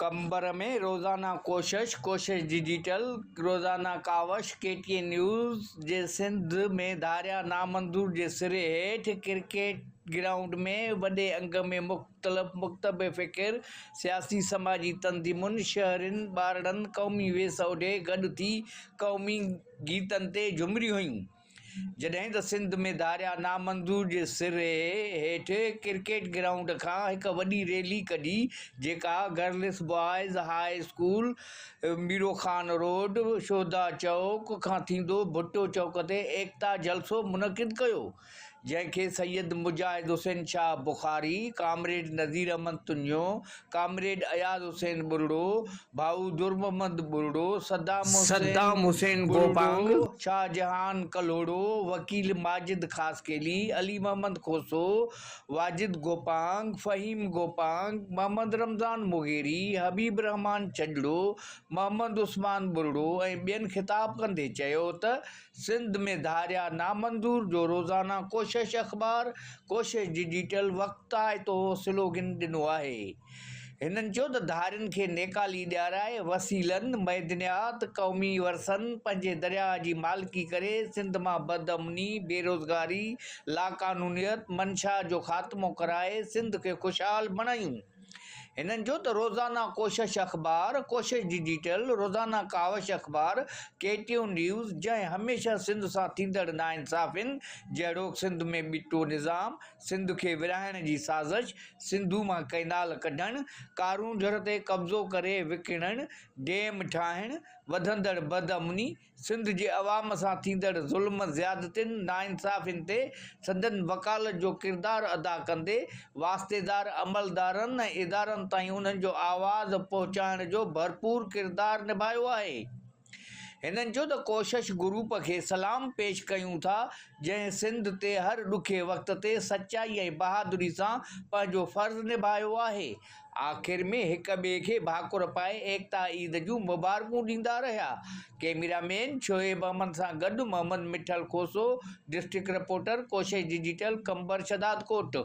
قمبر ۾ روزانه ڪوشش، ڪوشش ڊجيٽل، روزانه Kawish, K T N news جي سنڌ ۾ ڌاريا نامنظور جي سري هيٺ ڪرڪيٽ گرائونڊ ۾ وڏي انگ ۾ مختلف مڪتب فڪر، سياسي سماجي تنظيمن، شهرين، ٻارڙن قومي ويس اوڍي گڏ ٿي قومي گيتن تي جهمريون هنيون. جڏهن ته سنڌ ۾ ڌاريا نامنظور جي سري هيٺ ڪرڪيٽ گرائونڊ کان هڪ وڏي ريلي ڪڍي جيڪا girls boys high school Miro Khan road Shuhada Chowk کان ٿيندو ڀٽو چوڪ تي ايڪتا جلسو منعقد ڪيو جنهن کي سيد مجاهد حسين شاهه بخاري، ڪامريڊ نذير احمد تنيو، ڪامريڊ اياز حسين ٻرڙو، ڀائو درمحمد ٻرڙو، صدام صدام حسين گوپانگ، ٻرڙو، شاهجهان ڪلهوڙو، وڪيل ماجد خاصخيلي، علي محمد کوسو، واجد گوپانگ، فهيم گوپانگ، محمد رمضان مغيري، حبيب الرحمان ڇڄڙو، محمد عثمان ٻرڙو ۽ ٻين خطاب ڪندي چيو ته سنڌ ۾ ڌاريا نامنظور جو روزانه ڪوشش اخبار، ڪوشش ڊجيٽل وقتائتو سلوگن ڏنو آهي. هنن چيو ته ڌارين کي نيڪالي ڏيارائي وسيلن، معدنيات، قومي ورثن، پنهنجي درياهه جي مالڪي ڪري سنڌ مان بدامني، بيروزگاري، لاقانونيت، منشا جو خاتمو ڪرائي سنڌ کي خوشحال بڻايون. هنن چيو ته روزانه ڪوشش اخبار، ڪوشش ڊجيٽل، روزانه ڪاوش اخبار، ڪي ٽي او نيوز جنهن هميشه سنڌ سان ٿيندڙ ناانصافين جهڙوڪ سنڌ ۾ ٻٽو نظام، سنڌ کي ورهائڻ جي سازش، سنڌو مان ڪئنال ڪڍڻ، ڪارونجهر تي قبضو ڪري وڪڻڻ، ڊيم ٺاهڻ، وڌندڙ بدامني، سنڌ جي عوام سان ٿيندڙ ظلم، زيادتين، ناانصافين تي سندن وڪالت جو ڪردار ادا ڪندي واسطيدار عملدارن ۽ ادارن تائين انهن جو آواز پهچائڻ جو ڀرپور ڪردار نڀايو آهي. هنن چيو ته ڪوشش گروپ کي سلام پيش ڪيون ٿا جنهن سنڌ تي هر ڏکي وقت تي سچائي ۽ بهادري سان پنهنجو فرض نڀايو آهي. آخر ۾ هڪ ٻئي کي ڀاڪر پائي ايڪتا عيد جون مبارڪون ڏيندا رهيا. ڪئميرا مين شعيب احمد سان گڏ Muhammad Mithal Khoso, district reporter, Koshish digital, Qambar Shahdadkot.